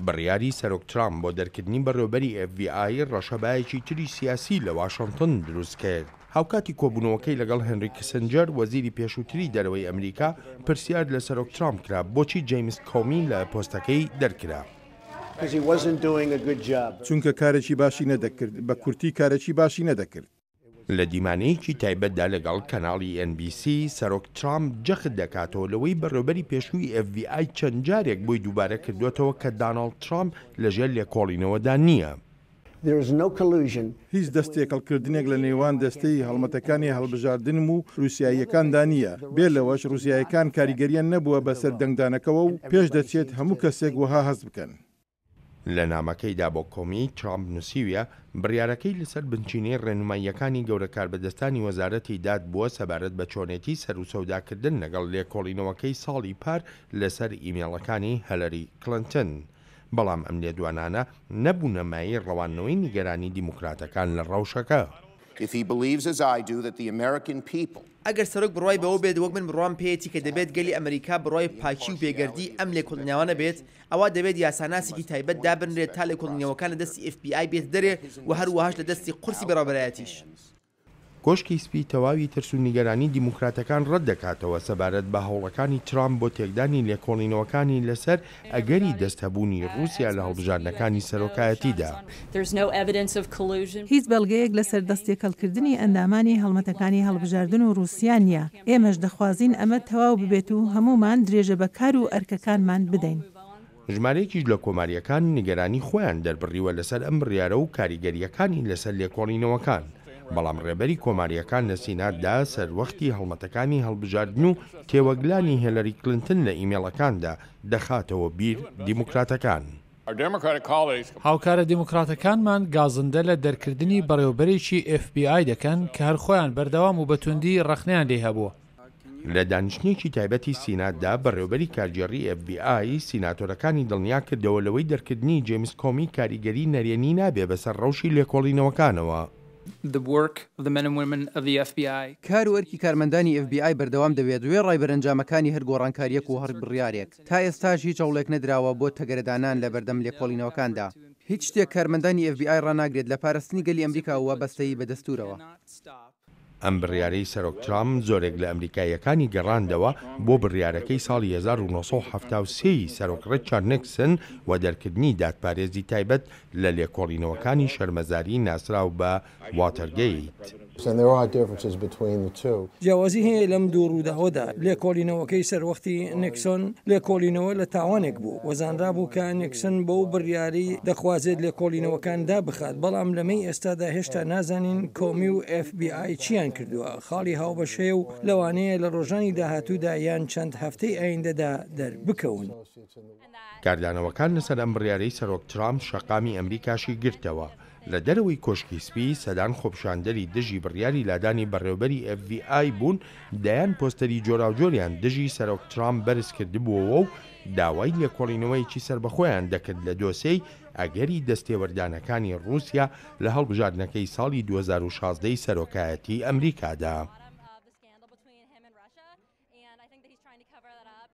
بڕیاری سەرۆک ترامپ بۆ دەرکردنی بەڕێوەبەری ئێف بی ئای ڕەشەبایەکی تری سیاسی لە واشنتن دروست کرد. هاوکاتی کۆبوونەوەکەی لەگەڵ هێنری کیسنجەر، وەزیری پێشووتری دەرەوەی ئەمریکا، پرسیار لە سەرۆک ترامپ کرا بۆچی جەیمس کۆمی لە پۆستەکەی دەرکرا. چونکە کارێکی باشی نەدەکرد، بە کورتی کارێکی باشی نەدەکرد. لە دیمانەیەکی تایبەتدا لەگەڵ کەناڵی ئێن بی سی، سەرۆک ترامپ جەخت دەکاتەوە لەوەی بەڕێوبەری پێشووی ئێف بی ئای چەند جارێک بۆی دووبارە کردووەتەوە کە داناڵد ترامپ لەژێر لێکۆڵینەوەدا نییە. هیچ دەست تێکەڵکردنێک لە نێوان دەستەی هەڵمەتەکانی هەڵبژاردنم و رووسیاییەکاندا نییە، بێ لەوەش رووسیایەکان کاریگەرییان نەبووە بەسەر دەنگدانەکەوە و پێشدەچێت هەموو کەسێک وەها هەست بکەن. لە نامەکەیدا بۆ کۆمی، ترامپ نووسیویە، بڕیارەکەی لەسەر بنچینەی ڕێنماییەکانی گەورە کاربەدەستانی وەزارەتی داد بووە سەبارەت بە چۆنێتی سەروسەوداکردن لەگەڵ لێکۆڵینەوەکەی ساڵی پار لەسەر ئیمێڵەکانی هێلەری کڵنتن. بەڵام ئەم لێدوانانە نەبوونە مایەی ڕەواندنەوەی نیگەرانی دیموکراتەکان لە ڕەوشەکە. ئەگەر سەرۆک بڕوای بەوە بێت وەک من بڕوام پێیەتی کە دەبێت گەلی ئەمریکا بڕوای پاکی و بێگەردی ئەم لێکۆڵینەوانە بێت، ئەوا دەبێت یاساناسێکی تایبەت دابنرێت تا لێکۆڵینەوەکان لە دەستی ئێف بی ئای بێتە دەرێ و هەروەهاش لە دەستی قورسی بەڕێوەبەرایەتیش. کۆشکی سپی تەواوی ترس و نیگەرانی دیموکراتەکان ڕەتدەکاتەوە سەبارەت بە هەوڵەکانی ترامپ بۆ تێکدانی لێکۆڵینەوەکانی لەسەر ئەگەری دەستهەبوونی ڕووسیا لە هەڵبژاردنەکانی سەرۆکایەتیدا. هیچ بەڵگەیەک لەسەر دەستتێکەڵکردنی ئەندامانی هەڵمەتەکانی هەڵبژاردن و ڕووسیا نییە، ئێمەش دەخوازین ئەمە تەواو ببێت و هەموومان درێژە بە کار و ئەرکەکانمان بدەین. ژمارەیەکیش لە کۆمارییەکان نیگەرانی خۆیان دەربڕیوە لەسەر ئەم بڕیارە و کاریگەرییەکانی لەسەر لێکۆڵینەوەکان، بەڵام ڕێبەری کۆمارییەکان لە سیناتدا سەروەختی هەڵمەتەکانی هەڵبژاردن و تێوەگلانی هێلەری کلنتن لە ئیمێڵەکاندا دەخاتەوە بیر دیموکراتەکان. هاوکارە دیموکراتەکانمان گازندە لە دەرکردنی بەڕێوەبەرێکی ئێف بی ئای دەکەن کە هەر خۆیان بەردەوام و بە توندی ڕەخنەیان لێی هەبووە. لە دانیشتنێکی تایبەتی سیناتدا، بەڕێوەبەری کارگێڕی ئێف بی ئای، سیناتۆرەکانی دڵنیا کردەوە لەوەی دەرکردنی جەیمس کۆمی کاریگەری نەرێنی نابێ بەسەر ڕەوشی لێکۆڵینەوەکانەوە. کار و ئەرکی کارمەندانی ئێف بی ئای بەردەوام دەبێت وێڕای بەرەنجامەکانی هەر گۆڕانکارییەک و هەڕ بڕیارێک. تا ئێستاش هیچ هەوڵێک نەدراوە بۆ تەگەرەدانان لە بەردەم لێکۆڵینەوەکاندا. هیچ شتێک کارمەندانی ئێف بی ئای ڕاناگرێت لە پاراستنی گەلی ئەمریکا و وابەستەیی بە دەستوورەوە. ئەم بڕیارەی سەرۆک ترامپ زۆرێک لە ئەمریکاییەکانی گەڕاندەوە بۆ بڕیارەکەی ساڵی 1973 ی سەرۆک ڕیچارد نیکسن و دەرکردنی دادپارێزی تایبەت لە لێکۆڵینەوەکانی شەرمەزاری ناسراو بە واتەرگەیت. جیاوازی هەیە لەم دوو ڕووداوەدا، لێکۆڵینەوەکەی سەروەختی نیکسۆن لێکۆڵینەوە لە تاوانێک بوو و زانرابوو کە نیکسن بەو بڕیارەی دەخوازێت لێکۆڵینەوەکان دابخات، بەڵام لەمەی ئێستادا هێشتا نازانین کۆمی و ئێف بی ئای چیان کردووە، خاڵی هاوبەش هەیە و لەوانەیە لە ڕۆژانی داهاتوودا یان چەند هەفتەی ئایندەدا دەربکەون. کاردانەوەکان لەسەر ئەم بڕیارەی سەرۆک ترامپ شەقامی ئەمریکاشی گرتەوە. لە دەرەوەی کۆشکی سپی، سەدان خۆپیشاندەری دژی بڕیاری لادانی بەڕێوەبەری ئێف بی ئای بوون، دەیان پۆستەری جۆراوجۆریان دژی سەرۆک ترامپ بەرزکردبووەوە و داوای لێکۆڵینەوەیەکی سەربەخۆیان دەکرد لە دۆسێی ئەگەری دەستێوەردانەکانی ڕووسیا لە هەڵبژاردنەکەی ساڵی 2016 ی سەرۆکایەتی ئەمریکادا.